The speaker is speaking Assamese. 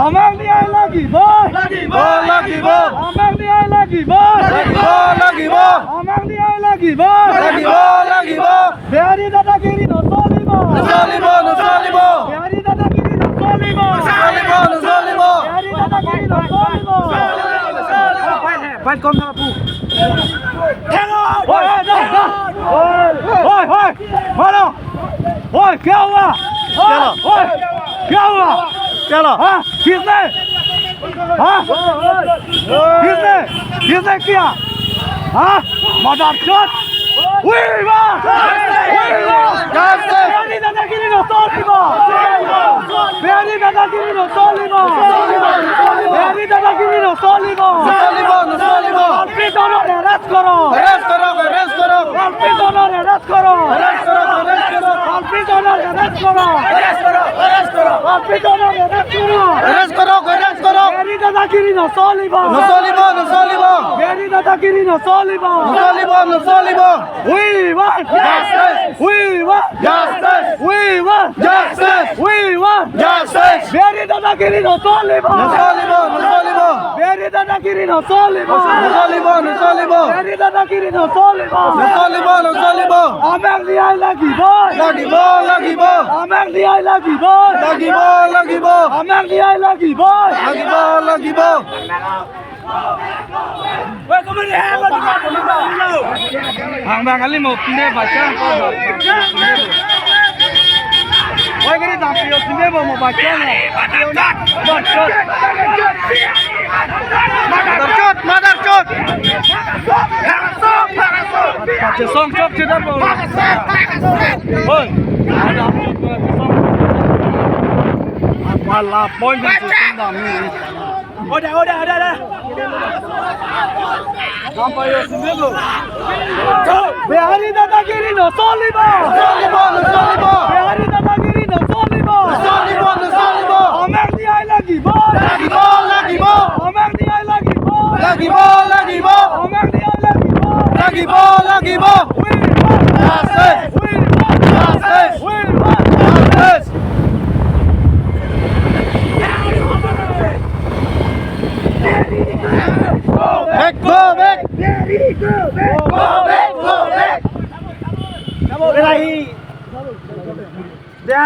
আমাক ন্যায় লাগিব। লাগিব, লাগিব। আমাক ন্যায় লাগিব। লাগিব, লাগিব। আমাক ন্যায় লাগিব। লাগিব, লাগিব। বিহাৰী দাদাগিৰি নচলিব। নচলিব, নচলিব। বিহাৰী দাদাগিৰি নচলিব। নচলিব, নচলিব। বিহাৰী দাদাগিৰি নচলিব। বাইক কম থাকো। ओए ओए ओए मारो। ओए, क्या हुआ? चलो। ओए, क्या हुआ? चलो। हाँ, किसने? हाँ, किसने किसने किया? हाँ, मादरचोद। We want, we want Justice! Bihari দাদাগিৰি নচলিব। বিহাৰী দাদাগিৰি নচলিব। বিহাৰী দাদাগিৰি নচলিব। নচলিব, নচলিব। কালপ্ৰিটনৰ এৰেষ্ট কৰক। এৰেষ্ট কৰক, এৰেষ্ট কৰক। কালপ্ৰিটনৰ এৰেষ্ট কৰক। এৰেষ্ট কৰক, এৰেষ্ট কৰক। কালপ্ৰিটনৰ এৰেষ্ট কৰক। এৰেষ্ট কৰক, এৰেষ্ট কৰক। কালপ্ৰিটনৰ এৰেষ্ট কৰক। এৰেষ্ট কৰক, এৰেষ্ট কৰক। বিহাৰী দাদাগিৰি নচলিব। নচলিব, নচলিব। বিহাৰী দাদাগিৰি নচলিব। নচলিব, নচলিব। We want Justice! We want Justice! We want Justice! We want Justice! Bihari দাদাগিৰি নচলিব। নচলিব, নচলিব। বিহাৰী দাদাগিৰি নচলিব। নচলিব, নচলিব। বিহাৰী দাদাগিৰি নচলিব। নচলিব, নচলিব। আমাক ন্যায় লাগিব। লাগিব, লাগিব। আমাক ন্যায় লাগিব। লাগিব, লাগিব। আমাক ন্যায় লাগিব। লাগিব, লাগিব। বাঙালি মপিনে বাচ্চা ওই করে দাঁপিও কিনে বমো বাচ্চা না। মাদারচোদ, মাদারচোদ। বাচ্চা সং চক চেদার বল। ওই পালা পয়েন্ট। ওডা ওডা ওডা ওডা। বিহাৰী দাদাগিৰি নচলিব। নচলিব, নচলিব। বিহাৰী দাদাগিৰি নচলিব। নচলিব, নচলিব। আমাক ন্যায় লাগিব। লাগিব, লাগিব। আমাক ন্যায় লাগিব। লাগিব, লাগিব। আমাক ন্যায় লাগিব। লাগিব, লাগিব।